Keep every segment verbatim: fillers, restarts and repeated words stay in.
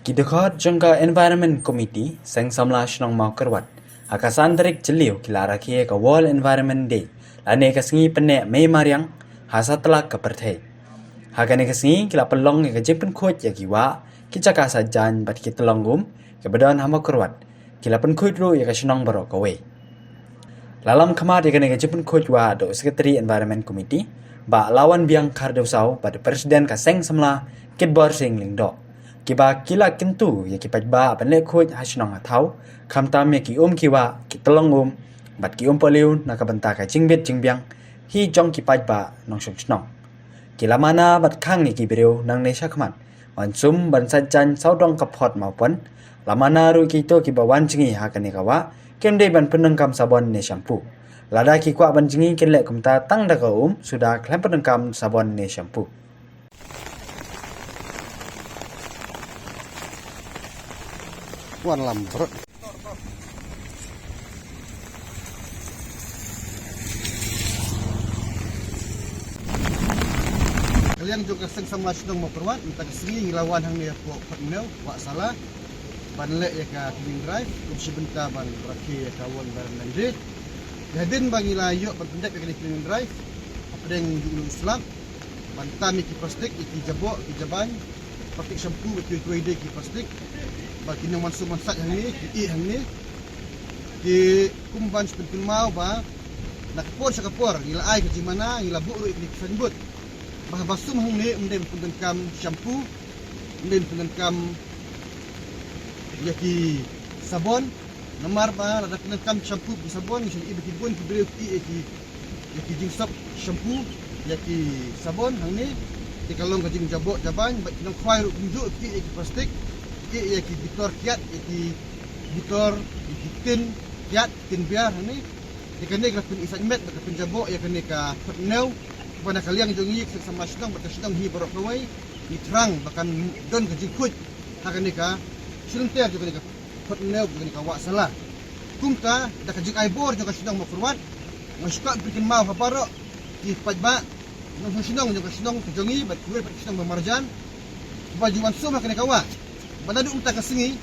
Ki dkhot jong ka Environment Committee Seng Samla Shnong Mawkyrwat ha ka san tarik Jylliew ki la rakhe ka World Environment Day lane ka sngi pynneh mei mariang ha satlak ka pyrthei. Ha kane ka sngi ki la pynlong ïa ka jingpynkhuid ïa ki wah, ki jaka saitjaiñ bad ki tyllong um kiba don ha Mawkyrwat. Ki la pynkhuid ruh ïa ka shnong baroh kawei. La lam khmat ïa kane ka jingpynkhuid wah da u Secretary Environment Committee, Bah Lawanbiang Khardewsaw, bad u President ka Seng Samla, Kitbor Sing Lyngdoh, kiba ki la kyntu ïa ki paidbah ban leh khuid ha shnong ha thaw, khamtam ïa ki um ki wah, ki tyllong um bad ki um pohliew na ka bynta ka jingbit jingbiang hi jong ki paidbah nongshong shnong. Ki la mana bad khang ïa ki briew nangne shakhmat ban sum ban saitjaiñ sawdong ka phot mawpon. La mana ruh ïa kito kiba wan jngi ha kane ka wah kim dei ban pyndonkam sabon ne shampoo. Lada ki kwah ban jngi kin leh kumta tang da ka um suda khlem pyndonkam sabon ne shampoo. Wan lam brot. Ka liang jong ka Seng Samla Shnong Mawkyrwat, mynta ka sngi ngi la wan hangne hapoh Khotnew, Wah Sala, ban leh ïa ka cleaning drive, kum shi bynta ban rakhe ïa ka World Environment Day. Hadien ba ngi la ïoh ban pyndep ïa ka cleaning drive hapdeng jong u slap, ban tam ïa ki plastik, ïa ki jaboh, ki jaban, plastik shampoo, bad kiwei kiwei de ki plastik ba ki nongwan sum wan sait hangne ki ïeh hangne. Ki kum ban shu pynkynmaw ba na ka por sha ka por ngi la ai ka jingmana, ngi la buh ruh ïa ki signboard ba haba sum hangne ym dei ban pyndonkam shampoo, ym dei ban pyndonkam ïa ki sabon. Namar ba lada pyndonkam shampoo bad sabon, ngi shu ïohi ba ki bun ki briew ki ïeh ïa ki, ïa ki jingsop shampoo, ïa ki sabon hangne. Te ka long ka jingjaboh jaban, bad ki nongkhwai ruh kumjuh ki ïeh ïa ki plastik, ki ïeh ïa ki bitor kiad, ïa ki bitor, ïa ki tin kiad, tin biar hangne. Te kane ka la pynïasaid met bad ka pynjaboh ïa kane ka Khotnew, ba na ka liang jong ngi ka Seng Samla Shnong bad ka shnong hi baroh kawei, ngi thrang ba kan don ka jingkhuid ha kane ka shilynter jong kane ka Khotnew, jong kane ka Wah Sala. Kumta da ka jingai bor jong ka shnong Mawkyrwat, nga shu kwah pynkynmaw ha baroh ki paidbah nongshong shnong jong ka shnong ka jong ngi bad kiwei pat ki shnong ba marjan ba ju wan sum ha kane ka wah. Ba naduh mynta ka sngi,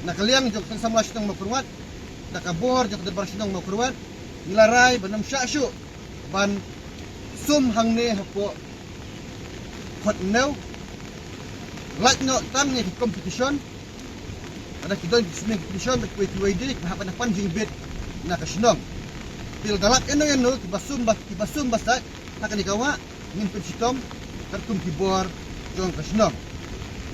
na ka liang jong ka Seng Samla Shnong Mawkyrwat, da ka bor jong ka Dorbar Shnong Mawkyrwat, ngi la rai ban ym shah shuh ban sum hangne hapoh Khotnew. Lait noh tang ïa ki competition, lada ki don ki swimming competition bad kiwei kiwei de, ki hap ban pan jingbit na ka shnong. Te lada lap ïano ïano kiba sum ba, kiba sum ba sait ha kane ka wah, ngin pynshitom katkum ki bor jong ka shnong.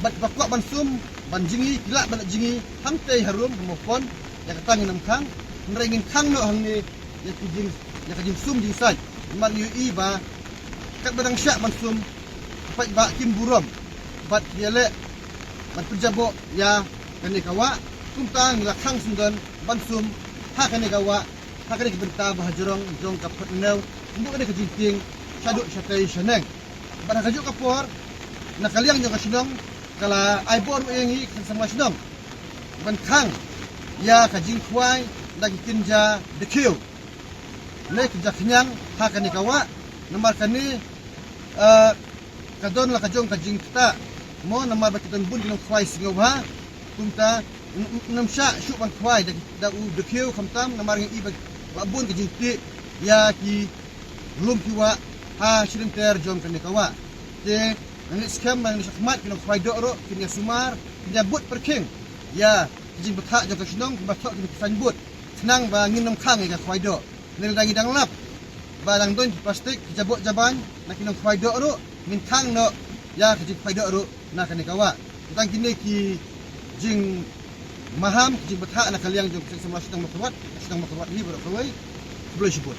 Bad kiba kwah ban sum ban jngi, ki lah ban leit jngi hangtei harum ha Mawpon, ïa kata ngin ym khang. Hynrei ngin khang noh hangne ïa ki jing, ïa ka jingsum jingsait. Namar ngi ïohi ba katba dang shah ban sum, ki paidbah kim burom bad ki ïaleh ban pynjaboh ïa kane ka wah. Kumta ngi la khang syndon ban sum ha kane ka wah, ha kane ka bynta ba ha jrong jong ka Khotnew ym don kane ka jingtieng shaduh shatei shaneng. Bad ha kajuh ka por, na ka liang jong ka shnong ka la ai bor ruh ïa ngi ka Seng Samla Shnong ban khang ïa ka jingkhwai da ki kynja dkhiew ne kynja khñiang ha kane ka wah. Namar kane, eh, ka don la ka jong ka jingktah mo, namar ba ki don bun ki nongkhwai sngewbha. Kumta n-, n-, ym shah shuh ban khwai da, da u dkhiew khamtam, namar ngi i ba la bun ka jingtih ïa ki lum ki wah ha shilynter jong kane ka wah. Te ngi ngeit skhem ba ngi shakhmat ki nongkhwai doh ruh kin ïa sumar, kin ïa bud pyrkhing ïa ki jingbthah jong ka shnong, kiba thoh ki signboard, khnang ba ngin ym khang ïa ka khwai doh. Ne lada ngi dang lap ba dang don ki plastik, ki jaboh jaban na ki nongkhwai doh ruh, ngin khang noh ïa ki jingkhwai doh ruh na kane ka wah. Tang kine ki jingmaham, ki jingbthah na ka liang jong ka Seng Samla Shnong Mawkyrwat, Shnong Mawkyrwat hi baroh kawei. Khublei shibun.